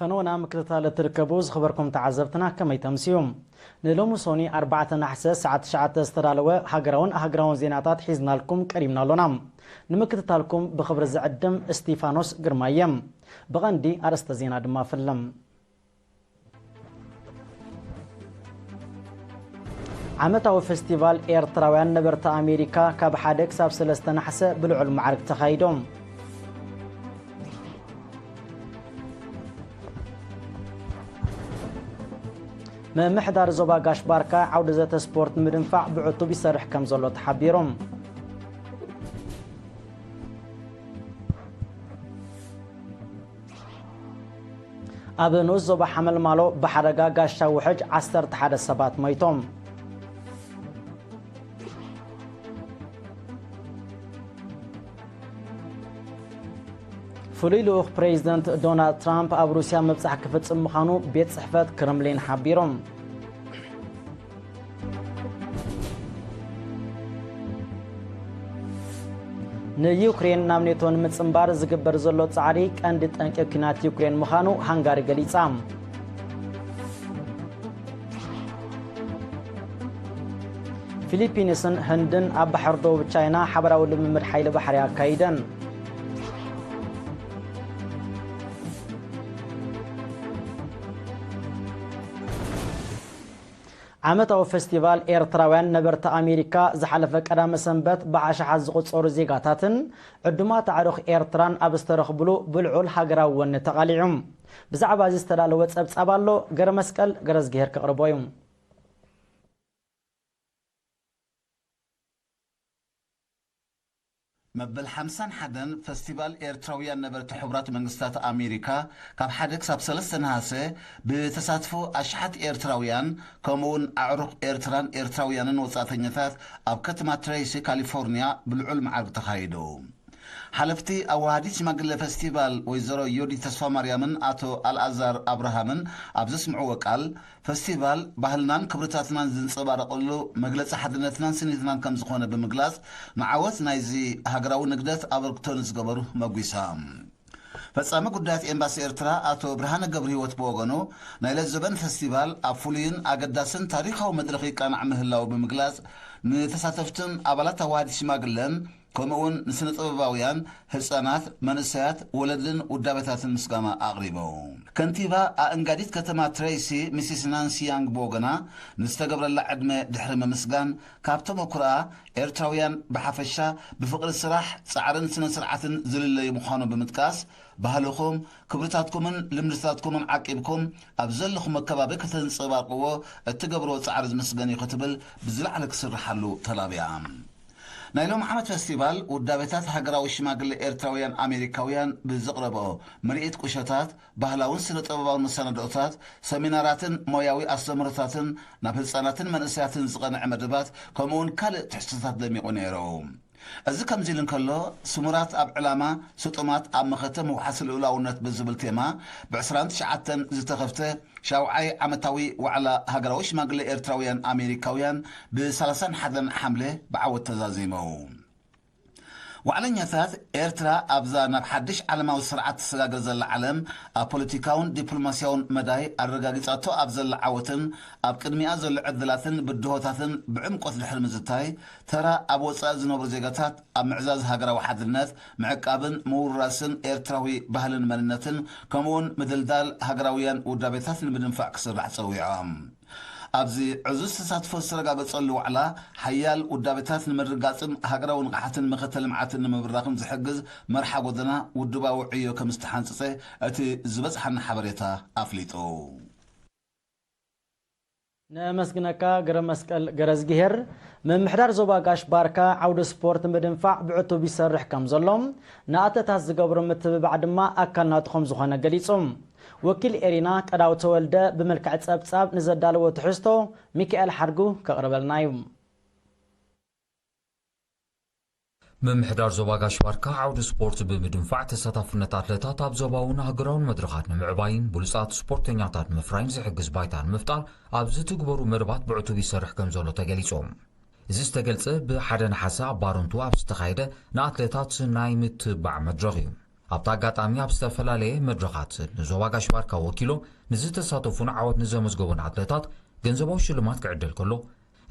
ቀኖና ምክትታል እትርከቡ ዝኸበርኩም ተዓዘብትና ከመይ ተምስዩ? ንሎሚ ሶኒ ኣርባዕተ ናሕሰ ሰዓት ትሽዓተ ዝተዳለወ ሃገራውን ኣህግራውን ዜናታት ሒዝናልኩም ቀሪብና ኣሎና። ንምክትታልኩም ብኽብሪ ዝዕድም እስቲፋኖስ ግርማ እየ። ብቐንዲ ኣርእስተ ዜና ድማ ፍልም። ዓመታዊ ፈስቲቫል ኤርትራውያን ነበርቲ ኣሜሪካ ካብ ሓደ ክሳብ ሰለስተ ናሕሰ ብልዑል ማዕርግ ተኻይዶም። ምምሕዳር ዞባ ጋሽ ባርካ ዓውዲ ዘተ ስፖርት ንምድንፋዕ ብዕቱብ ይሰርሕ ከም ዘሎ ተሓቢሮም። ኣብ ንኡስ ዞባ ሓመልማሎ ብሓደጋ ጋሻ ውሕጅ ዓሰርተ ሓደ ሰባት ሞይቶም። ፍሉይ ልኡኽ ፕሬዚደንት ዶናልድ ትራምፕ ኣብ ሩስያ ምብጻሕ ክፍጽም ምዃኑ ቤት ጽሕፈት ክረምሊን ሓቢሮም። ንዩክሬን ናብ ኔቶ ንምጽንባር ዝግበር ዘሎ ጻዕሪ ቀንዲ ጠንቂ ኲናት ዩክሬን ምዃኑ ሃንጋሪ ገሊጻ። ፊሊፒንስን ህንድን ኣብ ባሕሪ ደቡብ ቻይና ሓበራዊ ልምምድ ሓይሊ ባሕሪ ኣካይደን። ዓመታዊ ፈስቲቫል ኤርትራውያን ነበርቲ ኣሜሪካ ዝሓለፈ ቀዳመ ሰንበት ብኣሽሓት ዝቑጸሩ ዜጋታትን ዕዱማት ኣዕሩኽ ኤርትራን ኣብ ዝተረኽብሉ ብልዑል ሃገራዊ ወኒ ተቓሊዑ። ብዛዕባ እዚ ዝተዳለወ ጸብጻብ ኣሎ፣ ገረመስቀል ገረዝግሄር ከቕርቦ እዩ። መበል ሓምሳን ሓደን ፈስቲቫል ኤርትራውያን ነበርቲ ሕቡራት መንግስታት ኣሜሪካ ካብ ሓደ ክሳብ ሰለስተ ነሃሰ ብተሳትፎ ኣሽሓት ኤርትራውያን ከምኡውን ኣዕሩኽ ኤርትራን ኤርትራውያንን ወጻእተኛታት ኣብ ከተማ ትሬሲ ካሊፎርኒያ ብልዑል መዓርግ ተኻይዱ። ሓለፍቲ ኣዋሃዲት ሽማግለ ፈስቲቫል ወይዘሮ ዮዲት ተስፋማርያምን ኣቶ ኣልኣዛር ኣብርሃምን ኣብ ዘስምዕዎ ቃል፣ ፈስቲቫል ባህልናን ክብርታትናን ዝንጸባረቐሉ መግለጺ ሓድነትናን ስኒትናን ከም ዝኾነ ብምግላጽ፣ ንዓወት ናይዚ ሃገራዊ ንግደት ኣበርክቶ ንዝገበሩ መጒሳ። ፈጻሚ ጉዳያት ኤምባሲ ኤርትራ ኣቶ ብርሃነ ገብረህይወት ብወገኑ፣ ናይ ለዘበን ፈስቲቫል ኣብ ፍሉይን ኣገዳስን ታሪኻዊ መድረኽ ይቃናዕ ምህላዉ ብምግላጽ፣ ንተሳተፍትን ኣባላት ኣዋሃዲት ሽማግለን ከምኡውን ንስነ ጥበባውያን፣ ህጻናት፣ መንእሰያት፣ ወለድን ውዳበታትን ምስጋና ኣቕሪቡ። ከንቲባ ኣእንጋዲት ከተማ ትሬሲ ሚስስ ናንሲ ያንግ ብወገና፣ ንዝተገብረላ ዕድመ ድሕሪ ምምስጋን፣ ካብ ተመኩሮኣ ኤርትራውያን ብሓፈሻ ብፍቕሪ ስራሕ፣ ጻዕርን ስነ ስርዓትን ዝልለዩ ምዃኑ ብምጥቃስ፣ ባህልኹም፣ ክብርታትኩምን ልምድታትኩምን ዓቂብኩም ኣብ ዘለኹም ኣከባቢ ከተንጸባርቕዎ እትገብርዎ ጻዕሪ ዝምስገን እዩ ክትብል ብዝለዓለ ክስርሓሉ ተላብያ። ናይ ሎም ዓመት ፈስቲቫል ውዳቤታት ሃገራዊ ሽማግለ ኤርትራውያን ኣሜሪካውያን ብዘቕረብኦ ምርኢት ቁሸታት፣ ባህላውን ስነ ጥበባውን መሰናድኦታት፣ ሰሚናራትን ሞያዊ ኣስተምህሮታትን ናብ ህጻናትን መንእሰያትን ዝቐንዐ መደባት ከምኡውን ካልእ ትሕዝቶታት ደሚቑ ነይሩ። እዚ ከምዚ ኢሉ እንከሎ፣ ስሙራት ኣብ ዕላማ፣ ስጡማት ኣብ መኸተ ምውሓስ ልኡላውነት ብዝብል ቴማ ብዕስራን ትሽዓተን ዝተኸፍተ ሻውዓይ ዓመታዊ ዋዕላ ሃገራዊ ሽማግለ ኤርትራውያን ኣሜሪካውያን ብ ሰላሳን ሓደን ሓምለ ብዓወት ተዛዚሙ። ዋዕለኛታት ኤርትራ ኣብዛ ናብ ሓድሽ ዓለማዊ ስርዓት ትሰጋገር ዘላ ዓለም ኣብ ፖለቲካውን ዲፕሎማስያውን መዳይ ኣረጋጊጻቶ ኣብ ዘላ ዓወትን ኣብ ቅድሚኣ ዘሎ ዕድላትን ብድሆታትን ብዕምቆት ድሕሪ ምዝታይ፣ ተራ ኣብ ወጻኢ ዝነብሩ ዜጋታት ኣብ ምዕዛዝ ሃገራዊ ሓድነት፣ ምዕቃብን ምውራስን ኤርትራዊ ባህልን መንነትን፣ ከምኡውን ምድልዳል ሃገራውያን ውዳቤታት ንምድንፋዕ ክስራሕ ጸዊዖም። ኣብዚ ዕዙዝ ተሳትፎ ዝተረጋገጸሉ ዋዕላ፣ ሓያል ውዳቤታት ንምርጋጽን ሃገራዊ ንቕሓትን መኸተ ልምዓትን ንምብራኽን ዝሕግዝ መርሓ ጎደና ውድባዊ ዕዮ ከም ዝተሓንጸጸ እቲ ዝበጽሓና ሓበሬታ ኣፍሊጡ። ነመስግነካ ገረ መስቀል ገረዝግሄር። ምምሕዳር ዞባ ጋሽ ባርካ ዓውዲ ስፖርት ምድንፋዕ ብዕቱብ ይሰርሕ ከም ዘሎ፣ ንኣትለታት ዝገብሮ ምትብባዕ ድማ ኣካል ናቱ ከም ዝኾነ ገሊጹ። ወኪል ኤሪና ቀዳው ተወልደ ብመልክዕ ጸብጻብ ንዘዳለዎ ትሕዝቶ ሚካኤል ሓድጉ ከቕርበልና እዩ። ምምሕዳር ዞባ ጋሽ ባርካ ዓውዲ ስፖርት ብምድንፋዕ ተሳታፍነት ኣትለታት ኣብ ዞባውን ሃገራውን መድረኻት ንምዕባይን ብሉጻት ስፖርተኛታት ንምፍራይን ዝሕግዝ ባይታ ንምፍጣር ኣብ ዝትግበሩ መደባት ብዕቱብ ይሰርሕ ከም ዘሎ ተገሊጹ። እዚ ዝተገልጸ ብሓደ ነሓሰ ኣብ ባረንቱ ኣብ ዝተኻየደ ንኣትለታት ናይ ምትብባዕ መድረኽ እዩ። ኣብቲ ኣጋጣሚ ኣብ ዝተፈላለየ መድረኻት ንዞባ ጋሽ ባርካ ወኪሎም ንዝተሳተፉን ዓወት ንዘመዝገቡን ኣትለታት ገንዘባዊ ሽልማት ክዕደል ከሎ፣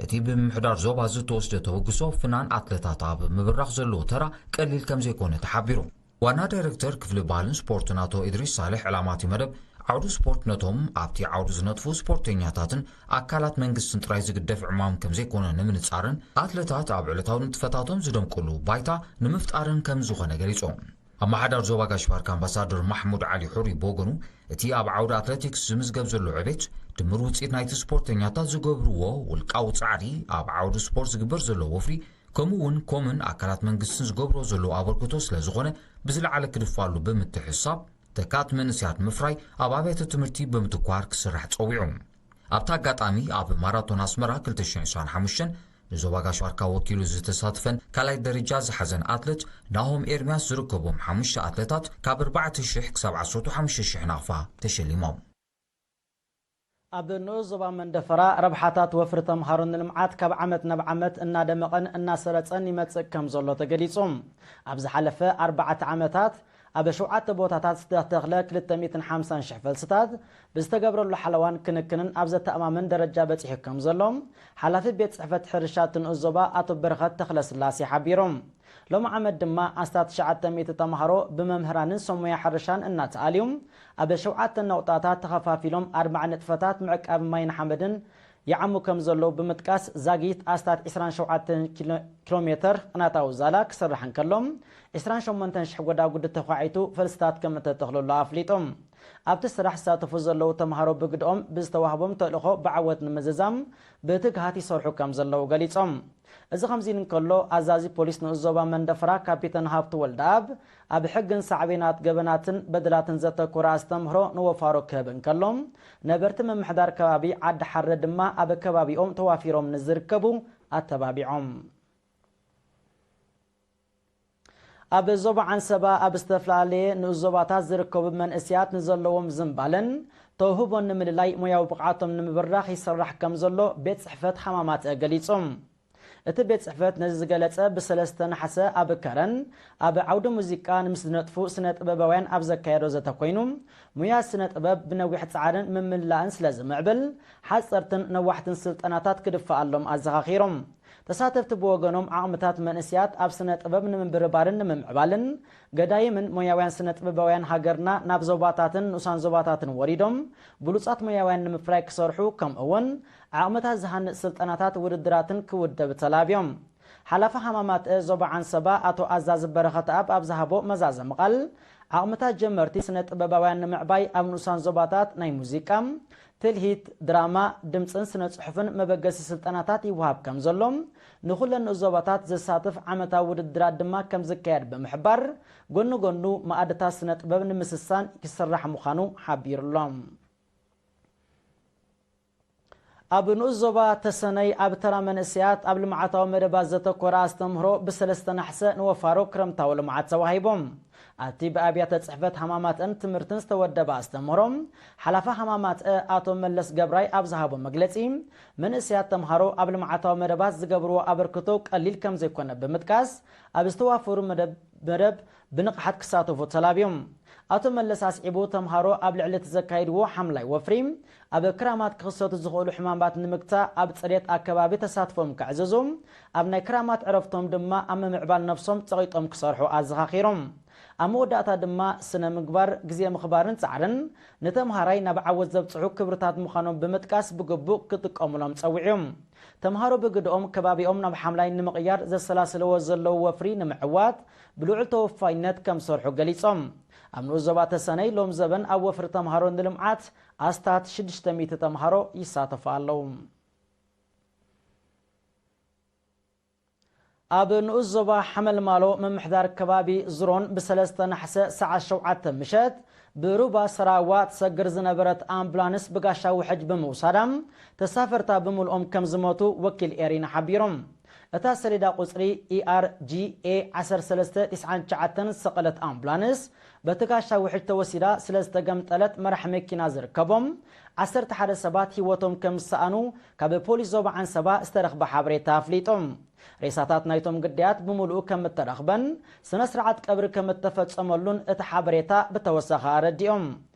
እቲ ብምምሕዳር ዞባ ዝተወስደ ተበግሶ ፍናን ኣትለታት ኣብ ምብራኽ ዘለዎ ተራ ቀሊል ከም ዘይኮነ ተሓቢሩ። ዋና ዳይሬክተር ክፍሊ ባህልን ስፖርትን ኣቶ ኢድሪስ ሳልሕ፣ ዕላማ እቲ መደብ ዓውዲ ስፖርት ነቶም ኣብቲ ዓውዲ ዝነጥፉ ስፖርተኛታትን ኣካላት መንግስትን ጥራይ ዝግደፍ ዕማም ከም ዘይኮነ ንምንጻርን ኣትለታት ኣብ ዕለታዊ ንጥፈታቶም ዝደምቁሉ ባይታ ንምፍጣርን ከም ዝኾነ ገሊጾም። ኣመሓዳር ዞባ ጋሽ ባርካ ኣምባሳደር ማሕሙድ ዓሊ ሑሪ ብወገኑ፣ እቲ ኣብ ዓውዲ ኣትሌቲክስ ዝምዝገብ ዘሎ ዕቤት ድምር ውፅኢት ናይቲ ስፖርተኛታት ዝገብርዎ ውልቃዊ ጻዕሪ፣ ኣብ ዓውዲ ስፖርት ዝግበር ዘሎ ወፍሪ፣ ከምኡ እውን ኮምን ኣካላት መንግስትን ዝገብሮ ዘሎ ኣበርክቶ ስለ ዝኾነ ብዝለዓለ ክድፋሉ ብምትሕስሳብ፣ ተካት መንእሰያት ምፍራይ ኣብ ኣብያተ ትምህርቲ ብምትኳር ክስራሕ ጸዊዑ። ኣብቲ ኣጋጣሚ ኣብ ማራቶን ኣስመራ ክልተ ሽሕን ዕስራን ሓሙሽተን ንዞባ ጋሽ ባርካ ወኪሉ ዝተሳትፈን ካልኣይ ደረጃ ዝሓዘን ኣትለት ናሆም ኤርምያስ ዝርከቦም ሓሙሽተ ኣትለታት ካብ ኣርባዕተ ሽሕ ክሳብ ዓሰርተ ሓሙሽተ ሽሕ ናቕፋ ተሸሊሞም። ኣብ ንኡስ ዞባ መንደፈራ ረብሓታት ወፍሪ ተምሃሮ ንልምዓት ካብ ዓመት ናብ ዓመት እናደመቐን እናሰረጸን ይመጽእ ከም ዘሎ ተገሊጹ። ኣብ ዝሓለፈ ኣርባዕተ ዓመታት ኣብ ሸውዓተ ቦታታት ዝተተኽለ ክልተ ሚእትን ሓምሳን ሽሕ ፈልስታት ብዝተገብረሉ ሓለዋን ክንክንን ኣብ ዘተኣማምን ደረጃ በጺሑ ከም ዘሎ ሓላፊ ቤት ጽሕፈት ሕርሻ እቲ ንኡስ ዞባ ኣቶ በረኸት ተኽለስላሴ ሓቢሩ። ሎም ዓመት ድማ ኣስታት ትሽዓተ ሚእቲ ተምሃሮ ብመምህራንን ሰብ ሞያ ሕርሻን እናተኣልዩ ኣብ ሸውዓተ ነቑጣታት ተኸፋፊሎም ኣርባዓ ንጥፈታት ምዕቃብ ማይን ሓመድን ይዓሙ ከም ዘለዉ ብምጥቃስ፣ ዛጊት ኣስታት ዕስራን ሸውዓተን ኪሎ ሜተር ቅናታዊ ዛላ ክስራሕ እንከሎ፣ ዕስራን ሸሞንተን ሽሕ ጎዳጉዲ ተዃዒቱ ፈልስታት ከም እተተኽለሉ ኣፍሊጡ። ኣብቲ ስራሕ ዝሳተፉ ዘለዉ ተምሃሮ ብግድኦም ብዝተዋህቦም ተልእኾ ብዓወት ንምዝዛም ብትግሃት ይሰርሑ ከም ዘለዉ ገሊጾም። እዚ ከምዚ ኢሉ እንከሎ፣ ኣዛዚ ፖሊስ ንኡስ ዞባ መንደፈራ ካፒተን ሃብቱ ወልደኣብ፣ ኣብ ሕግን ሳዕቤናት ገበናትን በደላትን ዘተኮረ ኣስተምህሮ ንወፋሮ ክህብ እንከሎ፣ ነበርቲ ምምሕዳር ከባቢ ዓዲ ሓረ ድማ ኣብ ከባቢኦም ተዋፊሮም ንዝርከቡ ኣተባቢዖም። ኣብ ዞባ ዓንሰባ ኣብ ዝተፈላለየ ንኡስ ዞባታት ዝርከቡ መንእሰያት ንዘለዎም ዝንባለን ተውህቦን ንምልላይ ሞያዊ ብቕዓቶም ንምብራኽ ይስራሕ ከም ዘሎ ቤት ጽሕፈት ሃማማትአ ገሊጹ። እቲ ቤት ጽሕፈት ነዚ ዝገለጸ ብሰለስተ ነሓሰ ኣብ ከረን ኣብ ዓውዲ ሙዚቃ ንምስ ዝነጥፉ ስነ ጥበባውያን ኣብ ዘካየዶ ዘተ ኮይኑ፣ ሙያ ስነ ጥበብ ብነዊሕ ጻዕርን ምምላእን ስለ ዝምዕብል ሓጸርትን ነዋሕትን ስልጠናታት ክድፈኣሎም ኣዘኻኺሮም። ተሳተፍቲ ብወገኖም ዓቕምታት መንእሰያት ኣብ ስነ ጥበብ ንምብርባርን ንምምዕባልን ገዳይምን ሞያውያን ስነ ጥበባውያን ሃገርና ናብ ዞባታትን ንኡሳን ዞባታትን ወሪዶም ብሉጻት ሞያውያን ንምፍራይ ክሰርሑ ከምኡ እውን ዓቕምታት ዝሃንጽ ስልጠናታት ውድድራትን ክውደብ ተላብዮም። ሓላፊ ሃማማትአ ዞባ ዓንሰባ ኣቶ ኣዛዚ በረኸተኣብ ኣብ ዝሃቦ መዛዘሚ ቃል፣ ዓቕምታት ጀመርቲ ስነ ጥበባውያን ንምዕባይ ኣብ ንኡሳን ዞባታት ናይ ሙዚቃ፣ ትልሂት፣ ድራማ፣ ድምጽን ስነ ጽሑፍን መበገሲ ስልጠናታት ይወሃብ ከም ዘሎ፣ ንኹለን ንኡስ ዞባታት ዘሳትፍ ዓመታዊ ውድድራት ድማ ከም ዝካየድ ብምሕባር፣ ጎኒ ጎኑ መኣድታት ስነ ጥበብ ንምስሳን ይስራሕ ምዃኑ ሓቢሩሎም። ኣብ ንኡስ ዞባ ተሰነይ ኣብ ተራ መንእሰያት ኣብ ልምዓታዊ መደባት ዘተኮረ ኣስተምህሮ ብሰለስተ ናሕሰ ንወፋሮ ክረምታዊ ልምዓት ተዋሂቦም። ኣብቲ ብኣብያተ ጽሕፈት ሃማማትእን ትምህርትን ዝተወደበ ኣስተምህሮ፣ ሓላፊ ሃማማትእ ኣቶ መለስ ገብራይ ኣብ ዝሃቦ መግለጺ፣ መንእሰያት ተምሃሮ ኣብ ልምዓታዊ መደባት ዝገብርዎ ኣበርክቶ ቀሊል ከም ዘይኮነ ብምጥቃስ፣ ኣብ ዝተዋፈሩ መደብ መደብ ብንቕሓት ክሳተፉ ተላብዮም። ኣቶ መለስ ኣስዒቡ፣ ተምሃሮ ኣብ ልዕሊ እቲ ዘካይድዎ ሓምላይ ወፍሪ፣ ኣብ ክራማት ክኽሰቱ ዝኽእሉ ሕማማት ንምግታእ ኣብ ጽሬት ኣከባቢ ተሳትፎም ከዕዝዙ፣ ኣብ ናይ ክራማት ዕረፍቶም ድማ ኣብ ምምዕባል ነፍሶም ጸቒጦም ክሰርሑ ኣዘኻኺሮም። ኣብ መወዳእታ ድማ ስነ ምግባር፣ ግዜ ምኽባርን ጻዕርን ንተምሃራይ ናብ ዓወት ዘብጽሑ ክብርታት ምዃኖም ብምጥቃስ ብግቡእ ክጥቀሙሎም ጸዊዑ። ተምሃሮ ብግድኦም ከባቢኦም ናብ ሓምላይ ንምቕያር ዘሰላስልዎ ዘለዉ ወፍሪ ንምዕዋት ብልዑል ተወፋይነት ከም ዝሰርሑ ገሊጾም። ኣብ ንኡስ ዞባ ተሰነይ ሎም ዘበን ኣብ ወፍሪ ተምሃሮ ንልምዓት ኣስታት ሽዱሽተ ሚእቲ ተምሃሮ ይሳተፉ ኣለዉ። ኣብ ንኡስ ዞባ ሓመልማሎ ምምሕዳር ከባቢ ዝሮን ብሰለስተ ናሕሰ ሰዓት ሸውዓተ ምሸት ብሩባ ሰራዋ ትሰግር ዝነበረት ኣምቡላንስ ብጋሻ ውሕጅ ብምውሳዳ ተሳፈርታ ብምልኦም ከም ዝሞቱ ወኪል ኤሪና ሓቢሮም። እታ ሰሌዳ ቁጽሪ E R G A ዓሰርተ ሰለስተ ትስዓን ትሽዓተን ዝሰቐለት ኣምቡላንስ በቲ ጋሻ ውሕጅ ተወሲዳ ስለ ዝተገምጠለት መራሕ መኪና ዝርከቦም ዓሰርተ ሓደ ሰባት ህይወቶም ከም ዝሰኣኑ ካብ ፖሊስ ዞባ ዓንሰባ ዝተረኽበ ሓበሬታ ኣፍሊጡ። ሬሳታት ናይቶም ግዳያት ብምሉኡ ከም እተረኽበን ስነ ስርዓት ቀብሪ ከም እተፈጸመሉን እቲ ሓበሬታ ብተወሳኺ ኣረዲኦም።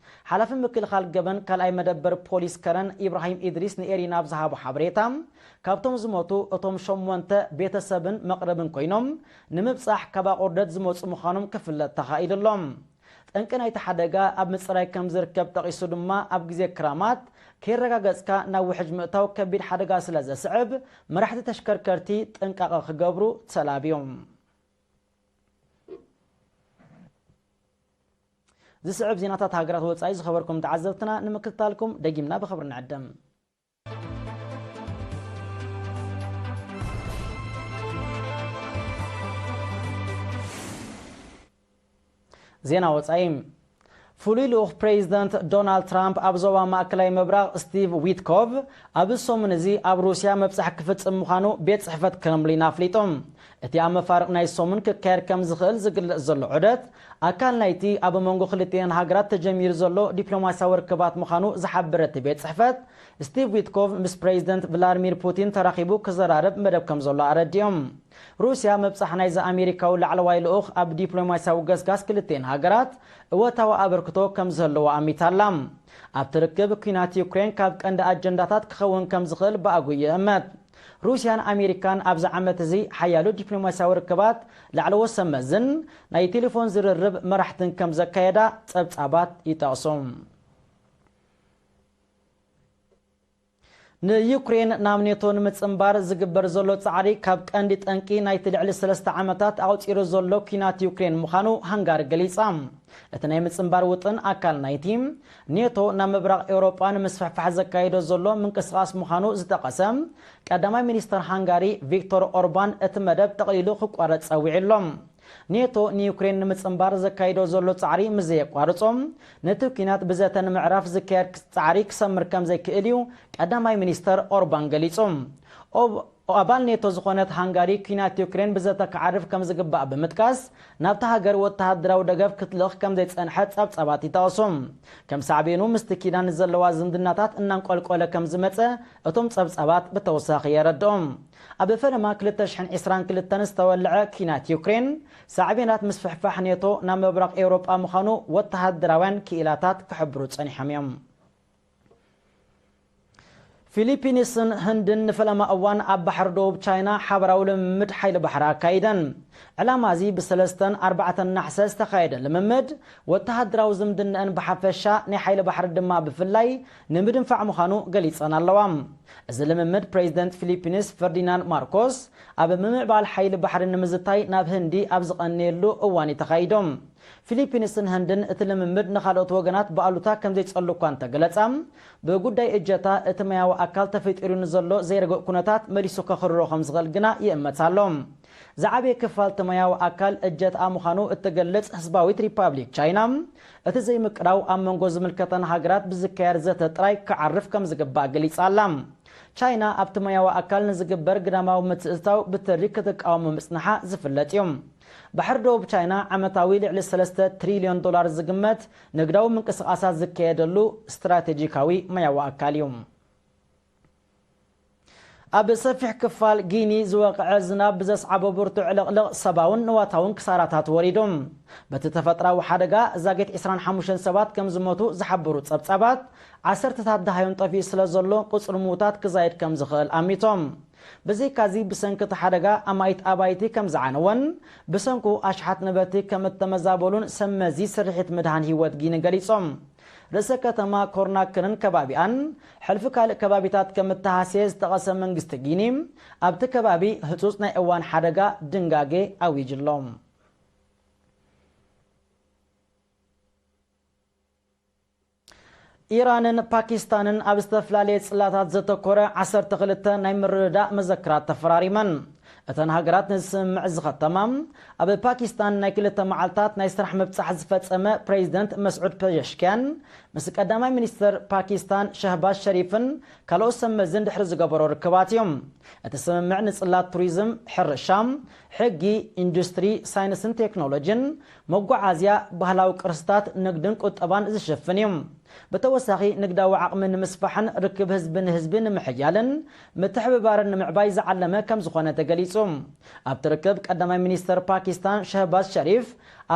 ሓላፊ ምክልኻል ገበን ካልኣይ መደበር ፖሊስ ከረን ኢብራሂም ኢድሪስ ንኤሪና ኣብ ዝሃቦ ሓበሬታ፣ ካብቶም ዝሞቱ እቶም ሸሞንተ ቤተሰብን መቕረብን ኮይኖም፣ ንምብጻሕ ካብ ኣቑርደት ዝመጹ ምዃኖም ክፍለጥ ተኻኢሉ ኣሎ። ጠንቂ ናይቲ ሓደጋ ኣብ ምጽራይ ከም ዝርከብ ጠቒሱ ድማ፣ ኣብ ግዜ ክራማት ከይረጋገጽካ ናብ ውሕጅ ምእታው ከቢድ ሓደጋ ስለ ዘስዕብ፣ መራሕቲ ተሽከርከርቲ ጥንቃቐ ክገብሩ ተላብዮም። ዝስዕብ ዜናታት ሃገራት ወጻኢ ዝኸበርኩም ተዓዘብትና ንምክትታልኩም ደጊምና ብኽብሪ ንዕደም። ዜና ወጻኢ። ፍሉይ ልኡኽ ፕሬዚደንት ዶናልድ ትራምፕ ኣብ ዞባ ማእከላይ ምብራቕ ስቲቭ ዊትኮቭ ኣብዚ ሰሙን እዚ ኣብ ሩስያ መብጻሕ ክፍጽም ምዃኑ ቤት ጽሕፈት ክረምሊን ኣፍሊጡ። እቲ ኣብ መፋርቕ ናይ ሰሙን ክካየድ ከም ዝኽእል ዝግለጽ ዘሎ ዑደት ኣካል ናይቲ ኣብ መንጎ ክልቲኤን ሃገራት ተጀሚሩ ዘሎ ዲፕሎማስያዊ ርክባት ምዃኑ ዝሓበረ እቲ ቤት ጽሕፈት፣ ስቲቭ ዊትኮቭ ምስ ፕሬዚደንት ቭላድሚር ፑቲን ተራኺቡ ክዘራረብ መደብ ከም ዘሎ ኣረዲኦም። ሩስያ ምብጻሕ ናይዚ ኣሜሪካዊ ላዕለዋይ ልኡኽ ኣብ ዲፕሎማስያዊ ገስጋስ ክልቲኤን ሃገራት እወታዊ ኣበርክቶ ከም ዝህልዎ ኣሚታ ኣላ። ኣብቲ ርክብ ኲናት ዩክሬን ካብ ቀንዲ ኣጀንዳታት ክኸውን ከም ዝኽእል ብኣግኡ ይእመት። ሩስያን ኣሜሪካን ኣብዚ ዓመት እዚ ሓያሎ ዲፕሎማስያዊ ርክባት ላዕለዎት ሰብ መዝን ናይ ቴሌፎን ዝርርብ መራሕትን ከም ዘካየዳ ጸብጻባት ይጠቕሱ። ንዩክሬን ናብ ኔቶ ንምጽንባር ዝግበር ዘሎ ጻዕሪ ካብ ቀንዲ ጠንቂ ናይቲ ልዕሊ ሰለስተ ዓመታት ኣቑጺሩ ዘሎ ኲናት ዩክሬን ምዃኑ ሃንጋሪ ገሊጻ። እቲ ናይ ምጽንባር ውጥን ኣካል ናይቲ ኔቶ ናብ ምብራቕ ኤውሮጳ ንምስፍሕፋሕ ዘካይዶ ዘሎ ምንቅስቓስ ምዃኑ ዝጠቐሰ ቀዳማይ ሚኒስተር ሃንጋሪ ቪክቶር ኦርባን፣ እቲ መደብ ጠቕሊሉ ክቋረጽ ጸዊዑ ኣሎ። ኔቶ ንዩክሬን ንምጽንባር ዘካይዶ ዘሎ ጻዕሪ ምስ ዘየቋርጾ፣ ነቲ ኲናት ብዘተ ንምዕራፍ ዝካየድ ጻዕሪ ክሰምር ከም ዘይክእል እዩ ቀዳማይ ሚኒስተር ኦርባን ገሊጹ። ኦብ-፣ ኣባል ኔቶ ዝኾነት ሃንጋሪ፣ ኲናት ዩክሬን ብዘተ ክዓርፍ ከም ዝግባእ ብምጥቃስ፣ ናብታ ሃገር ወተሃደራዊ ደገፍ ክትልእኽ ከም ዘይጸንሐት ጸብጻባት ይጠቕሱ። ከም ሳዕቤኑ፣ ምስቲ ኪዳን ዘለዋ ዝምድናታት እናንቆልቆለ ከም ዝመጸ እቶም ጸብጻባት ብተወሳኺ የረድኡ። ኣብ ፈለማ ክልተ ሽሕን ዕስራን ክልተን ዝተወልዐ ኲናት ዩክሬን፣ ሳዕቤናት ምስፍሕፋሕ ኔቶ ናብ ምብራቕ ኤውሮጳ ምዃኑ ወተሃደራውያን ክኢላታት ክሕብሩ ጸኒሖም እዮም። ፊሊፒንስን ህንድን ንፈለማ እዋን ኣብ ባሕሪ ደቡብ ቻይና ሓበራዊ ልምምድ ሓይሊ ባሕሪ ኣካይደን። ዕላማ እዚ ብሰለስተን ኣርባዕተን ናሕሰ ዝተኻየደ ልምምድ፣ ወተሃደራዊ ዝምድናኣን ብሓፈሻ ናይ ሓይሊ ባሕሪ ድማ ብፍላይ ንምድንፋዕ ምዃኑ ገሊጸን ኣለዋ። እዚ ልምምድ ፕሬዚደንት ፊሊፒንስ ፈርዲናንድ ማርኮስ ኣብ ምምዕባል ሓይሊ ባሕሪ ንምዝታይ ናብ ህንዲ ኣብ ዝቐነየሉ እዋን እዩ ተኻይዱ። ፊሊፒንስን ህንድን እቲ ልምምድ ንኻልኦት ወገናት ብኣሉታ ከም ዘይጸሉ እኳ እንተገለጻ፣ ብጉዳይ እጀታ እቲ ማያዊ ኣካል ተፈጢሩ ንዘሎ ዘይርጉእ ኩነታት መሊሱ ከኽርሮ ከም ዝኽእል ግና ይእመት ኣሎ። ዝዓበየ ክፋል እቲ ማያዊ ኣካል እጀትኣ ምዃኑ እትገልጽ ህዝባዊት ሪፓብሊክ ቻይና፣ እቲ ዘይምቅራው ኣብ መንጎ ዝምልከተን ሃገራት ብዝካየድ ዘተ ጥራይ ክዓርፍ ከም ዝግባእ ገሊጻ ኣላ። ቻይና ኣብቲ ማያዊ ኣካል ንዝግበር ግዳማዊ ምትእትታው ብትሪ ክትቃወሞ ምጽንሓ ዝፍለጥ እዩ። ባሕሪ ደቡብ ቻይና ዓመታዊ ልዕሊ ሰለስተ ትሪልዮን ዶላር ዝግመት ንግዳዊ ምንቅስቓሳት ዝካየደሉ ስትራቴጂካዊ ማያዊ ኣካል እዩ። ኣብ ሰፊሕ ክፋል ጊኒ ዝወቕዐ ዝናብ ብዘስዓቦ ብርቱዕ ዕልቕልቕ ሰባውን ንዋታውን ክሳራታት ወሪዱ። በቲ ተፈጥራዊ ሓደጋ ዛጌት ዕስራን ሓሙሽተን ሰባት ከም ዝሞቱ ዝሓበሩ ጸብጻባት፣ ዓሰርተታት ደሃዮም ጠፊኡ ስለ ዘሎ ቁጽሪ ምዉታት ክዛይድ ከም ዝኽእል ኣሚቶም። ብዘይካዚ ብሰንኪ እቲ ሓደጋ ኣማኢት ኣባይቲ ከም ዝዓነወን ብሰንኩ ኣሽሓት ንብረቲ ከም እተመዛበሉን ሰብ መዚ ስርሒት ምድሃን ህይወት ጊኒ ገሊጾም። ርእሰ ከተማ ኮርናክርን ከባቢኣን ሕልፊ ካልእ ከባቢታት ከም እተሃስየ ዝጠቐሰ መንግስቲ ጊኒ፣ ኣብቲ ከባቢ ህጹጽ ናይ እዋን ሓደጋ ድንጋጌ ኣዊጁ ኣሎ። ኢራንን ፓኪስታንን ኣብ ዝተፈላለየ ጽላታት ዘተኮረ ዓሰርተ ክልተ ናይ ምርድዳእ መዘክራት ተፈራሪመን። እተን ሃገራት ነዚ ስምምዕ ዝኸተማ፣ ኣብ ፓኪስታን ናይ ክልተ መዓልታት ናይ ስራሕ ምብጻሕ ዝፈጸመ ፕሬዚደንት መስዑድ ፐዘሽኪያን ምስ ቀዳማይ ሚኒስተር ፓኪስታን ሸህባዝ ሸሪፍን ካልኦት ሰብ መዝን ድሕሪ ዝገበሮ ርክባት እዩ። እቲ ስምምዕ ንጽላት ቱሪዝም፣ ሕርሻ፣ ሕጊ፣ ኢንዱስትሪ፣ ሳይንስን ቴክኖሎጂን፣ መጓዓዝያ፣ ባህላዊ ቅርስታት፣ ንግድን ቁጠባን ዝሽፍን እዩ። ብተወሳኺ ንግዳዊ ዓቕሚ ንምስፋሕን ርክብ ህዝቢ ንህዝቢ ንምሕያልን ምትሕብባርን ንምዕባይ ዝዓለመ ከም ዝኾነ ተገሊጹ። ኣብቲ ርክብ ቀዳማይ ሚኒስተር ፓኪስታን ሸህባዝ ሸሪፍ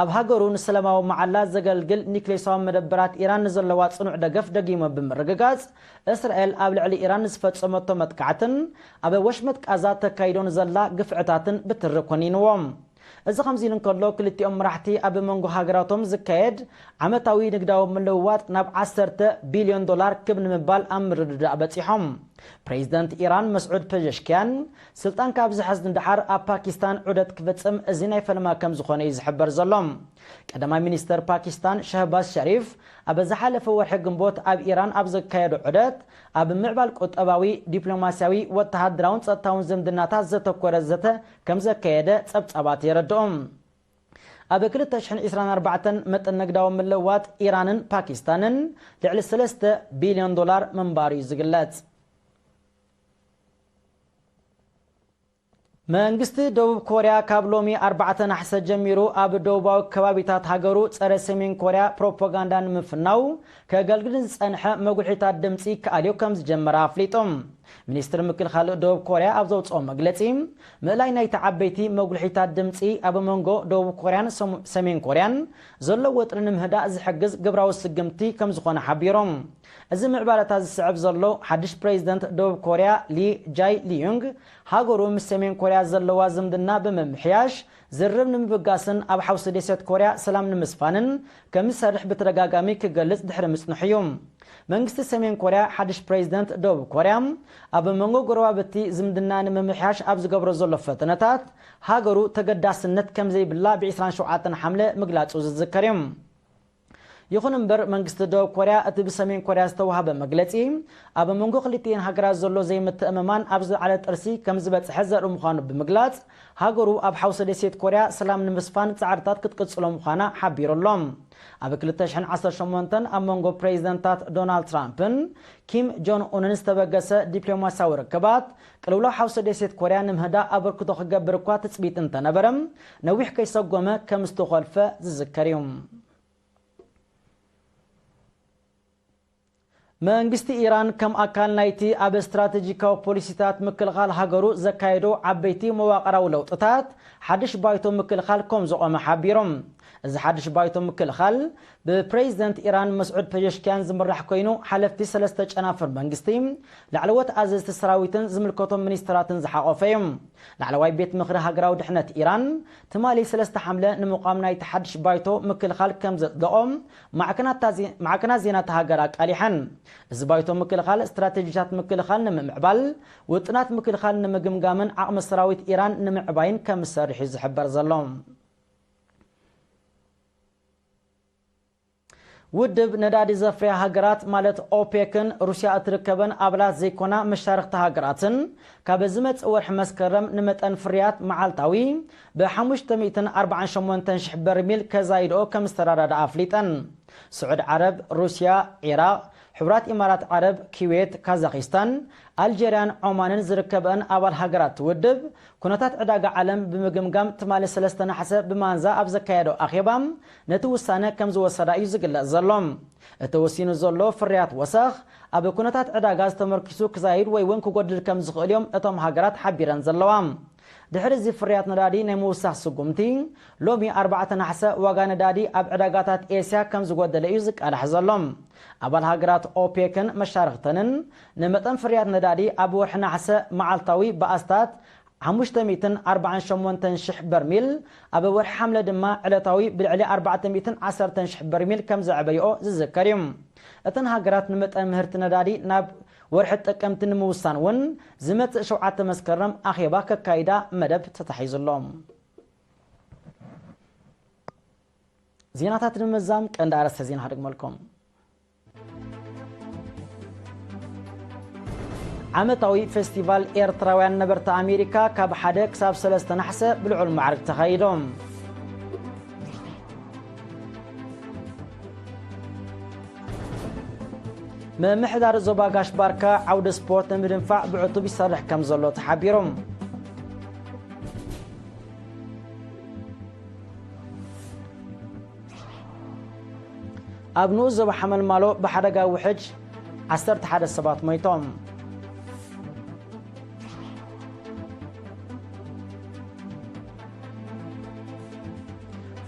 ኣብ ሃገሩ ንሰላማዊ መዓላ ዘገልግል ኒክሌሳዊ መደበራት ኢራን ንዘለዋ ጽኑዕ ደገፍ ደጊሙ ብምርግጋጽ፣ እስራኤል ኣብ ልዕሊ ኢራን ንዝፈጸመቶ መጥቃዕትን ኣብ ወሽመጥ ቃዛ ተካይዶ ንዘላ ግፍዕታትን ብትሪ ኮኒንዎ። እዚ ከምዚ ኢሉ እንከሎ፣ ክልቲኦም መራሕቲ ኣብ መንጎ ሃገራቶም ዝካየድ ዓመታዊ ንግዳዊ ምልውዋጥ ናብ ዓሰርተ ቢልዮን ዶላር ክብ ንምባል ኣብ ምርድዳእ በጺሖም። ፕሬዚደንት ኢራን መስዑድ ፐዘሽኪያን ስልጣን ካብ ዝሕዝ ንደሓር ኣብ ፓኪስታን ዑደት ክፍጽም እዚ ናይ ፈለማ ከም ዝኾነ እዩ ዝሕበር ዘሎ። ቀዳማይ ሚኒስተር ፓኪስታን ሸህባዝ ሸሪፍ ኣብ ዝሓለፈ ወርሒ ግንቦት ኣብ ኢራን ኣብ ዘካየዶ ዑደት፣ ኣብ ምዕባል ቁጠባዊ፣ ዲፕሎማስያዊ፣ ወተሃደራውን ጸጥታውን ዝምድናታት ዘተኮረ ዘተ ከም ዘካየደ ጸብጻባት የረድኡ። ኣብ ክልተ ሽሕን ዕስራን ኣርባዕተን መጠን ንግዳዊ ምልውዋጥ ኢራንን ፓኪስታንን ልዕሊ ሰለስተ ቢልዮን ዶላር ምንባሩ እዩ ዝግለጽ። መንግስቲ ደቡብ ኮርያ ካብ ሎሚ ኣርባዕተ ናሕሰ ጀሚሩ ኣብ ደቡባዊ ከባቢታት ሃገሩ ጸረ ሰሜን ኮርያ ፕሮፓጋንዳ ንምፍናው ከገልግል ዝጸንሐ መጉልሒታት ድምጺ ክኣልዮ ከም ዝጀመረ ኣፍሊጡ። ሚኒስትሪ ምክልኻል ደቡብ ኮርያ ኣብ ዘውጽኦ መግለጺ፣ ምእላይ ናይቲ ዓበይቲ መጉልሒታት ድምጺ ኣብ መንጎ ደቡብ ኮርያን ሰሙ-፣ ሰሜን ኮርያን ዘሎ ወጥሪ ንምህዳእ ዝሕግዝ ግብራዊ ስግምቲ ከም ዝኾነ ሓቢሮም። እዚ ምዕባለታት ዝስዕብ ዘሎ፣ ሓድሽ ፕሬዚደንት ደቡብ ኮርያ ሊ ጃይ ሊዩንግ፣ ሃገሩ ምስ ሰሜን ኮርያ ዘለዋ ዝምድና ብምምሕያሽ ዝርርብ ንምብጋስን ኣብ ሓውሲ ደሴት ኮርያ ሰላም ንምስፋንን ከም ዝሰርሕ ብተደጋጋሚ ክገልጽ ድሕሪ ምጽንሑ እዩ። መንግስቲ ሰሜን ኮርያ ሓድሽ ፕሬዚደንት ደቡብ ኮርያ ኣብ መንጎ ጎረባብቲ ዝምድና ንምምሕያሽ ኣብ ዝገብሮ ዘሎ ፈተነታት፣ ሃገሩ ተገዳስነት ከም ዘይብላ ብ ዕስራን ሸውዓተን ሓምለ ምግላጹ ዝዝከር እዩ። ይኹን እምበር፣ መንግስቲ ደቡብ ኮርያ እቲ ብሰሜን ኮርያ ዝተዋህበ መግለጺ፣ ኣብ መንጎ ክልቲኤን ሃገራት ዘሎ ዘይምትእምማን ኣብ ዝለዓለ ጥርሲ ከም ዝበጽሐ ዘርኢ ምዃኑ ብምግላጽ፣ ሃገሩ ኣብ ሓውሲ ደሴት ኮርያ ሰላም ንምስፋን ጻዕርታት ክትቅጽሎ ምዃና ሓቢሩ ኣሎ። ኣብ ክልተ ሽሕን ዓሰርተ ሸሞንተን ኣብ መንጎ ፕሬዚደንታት ዶናልድ ትራምፕን ኪም ጆን ኡንን ዝተበገሰ ዲፕሎማስያዊ ርክባት፣ ቅልውላው ሓውሲ ደሴት ኮርያ ንምህዳእ ኣበርክቶ ክገብር እኳ ትጽቢት እንተነበረ፣ ነዊሕ ከይሰጎመ ከም ዝተኾልፈ ዝዝከር እዩ። መንግስቲ ኢራን ከም ኣካል ናይቲ ኣብ ስትራቴጂካዊ ፖሊሲታት ምክልኻል ሃገሩ ዘካየዶ ዓበይቲ መዋቕራዊ ለውጥታት፣ ሓድሽ ባይቶ ምክልኻል ከም ዘቖመ ሓቢሮም። እዚ ሓድሽ ባይቶ ምክልኻል፣ ብፕሬዚደንት ኢራን መስዑድ ፐዘሽኪያን ዝምራሕ ኮይኑ፣ ሓለፍቲ ሰለስተ ጨናፍር መንግስቲ፣ ላዕለዎት ኣዘዝቲ ሰራዊትን ዝምልከቶም ሚኒስትራትን ዝሓቖፈ እዩ። ላዕለዋይ ቤት ምኽሪ ሃገራዊ ድሕነት ኢራን፣ ትማሊ ሰለስተ ሓምለ ንምቋም ናይቲ ሓድሽ ባይቶ ምክልኻል ከም ዘጽደቖ ማዕከናት ዜ-፣ ማዕከናት ዜና እታ ሃገር ኣቃሊሐን። እዚ ባይቶ ምክልኻል፣ ስትራቴጂታት ምክልኻል ንምምዕባል፣ ውጥናት ምክልኻል ንምግምጋምን ዓቕሚ ሰራዊት ኢራን ንምዕባይን ከም ዝሰርሕ እዩ ዝሕበር ዘሎ። ውድብ ነዳዲ ዘፍርያ ሃገራት ማለት ኦፔክን ሩስያ እትርከበን ኣባላት ዘይኮና መሻርኽቲ ሃገራትን፣ ካብ ዝመጽእ ወርሒ መስከረም ንመጠን ፍርያት መዓልታዊ ብ ሓሙሽተ ሚእትን ኣርባዓን ሸሞንተን ሽሕ በርሚል ከዛይድኦ ከም ዝተረዳድኣ ኣፍሊጠን። ስዑድ ዓረብ፣ ሩስያ፣ ዒራቕ፣ ሕቡራት ኢማራት ዓረብ፣ ኩዌት፣ ካዛኺስታን፣ ኣልጀርያን ዖማንን ዝርከበአን ኣባል ሃገራት ውድብ፣ ኩነታት ዕዳጋ ዓለም ብምግምጋም ትማሊ ሰለስተ ነሓሰ ብማንዛ ኣብ ዘካየዶ ኣኼባ ነቲ ውሳነ ከም ዝወሰዳ እዩ ዝግለጽ ዘሎ። እቲ ወሲኑ ዘሎ ፍርያት ወሰኽ ኣብ ኩነታት ዕዳጋ ዝተመርኪሱ ክዛይድ ወይ እውን ክጎድል ከም ዝኽእል እዮም እቶም ሃገራት ሓቢረን ዘለዋ። ድሕሪ እዚ ፍርያት ነዳዲ ናይ ምውሳኽ ስጉምቲ፣ ሎሚ ኣርባዕተ ነሓሰ ዋጋ ነዳዲ ኣብ ዕዳጋታት ኤስያ ከም ዝጎደለ እዩ ዝቃላሕ ዘሎ። ኣባል ሃገራት ኦፔክን መሻርኽተንን ንመጠን ፍርያት ነዳዲ ኣብ ወርሒ ነሓሰ መዓልታዊ ብኣስታት ሓሙሽተ ሚእትን ኣርባዓን ሸሞንተን ሽሕ በርሚል፣ ኣብ ወርሒ ሓምለ ድማ ዕለታዊ ብልዕሊ ኣርባዕተ ሚእትን ዓሰርተን ሽሕ በርሚል ከም ዘዕበይኦ ዝዝከር እዩ። እተን ሃገራት ንመጠን ምህርቲ ነዳዲ ናብ ወርሒ ጥቅምቲ ንምውሳን እውን ዝመጽእ ሸውዓተ መስከረም ኣኼባ ከካይዳ መደብ ተታሒዙ ኣሎ። ዜናታት ንምዛም ቀንዲ ኣርእስተ ዜና ክደግመልኩም። ዓመታዊ ፌስቲቫል ኤርትራውያን ነበርቲ ኣሜሪካ ካብ ሓደ ክሳብ ሰለስተ ነሓሰ ብልዑል ማዕርግ ተኻይዶም። ምምሕዳር ዞባ ጋሽ ባርካ ዓውደ ስፖርት ንምድንፋዕ ብዕቱብ ይሰርሕ ከም ዘሎ ተሓቢሮም። ኣብ ንኡስ ዞባ ሓመልማሎ ብሓደጋ ውሕጅ ዓሰርተ ሓደ ሰባት ሞይቶም።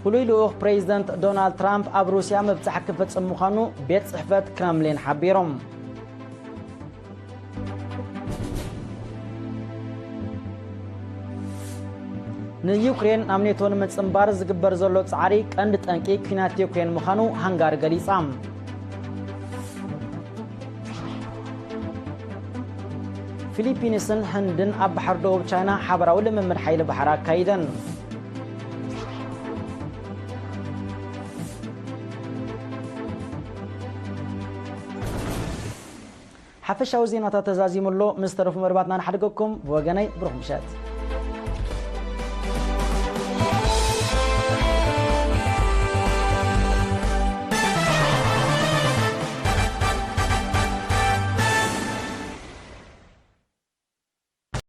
ፍሉይ ልኡኽ ፕሬዚደንት ዶናልድ ትራምፕ ኣብ ሩስያ ምብጻሕ ክፍጽም ምዃኑ ቤት ጽሕፈት ክረምሊን ሓቢሮም። ንዩክሬን ናብ ኔቶ ንምጽንባር ዝግበር ዘሎ ጻዕሪ ቀንዲ ጠንቂ ኲናት ዩክሬን ምዃኑ ሃንጋሪ ገሊጻ። ፊሊፒንስን ህንድን ኣብ ባሕሪ ደቡብ ቻይና ሓበራዊ ልምምድ ሓይሊ ባሕሪ ኣካይደን። ሓፈሻዊ ዜናታት ተዛዚሙ ኣሎ። ምስ ተረፉ መደባትና ንሓድገኩም። ብወገነይ ብሩኽ ምሸት።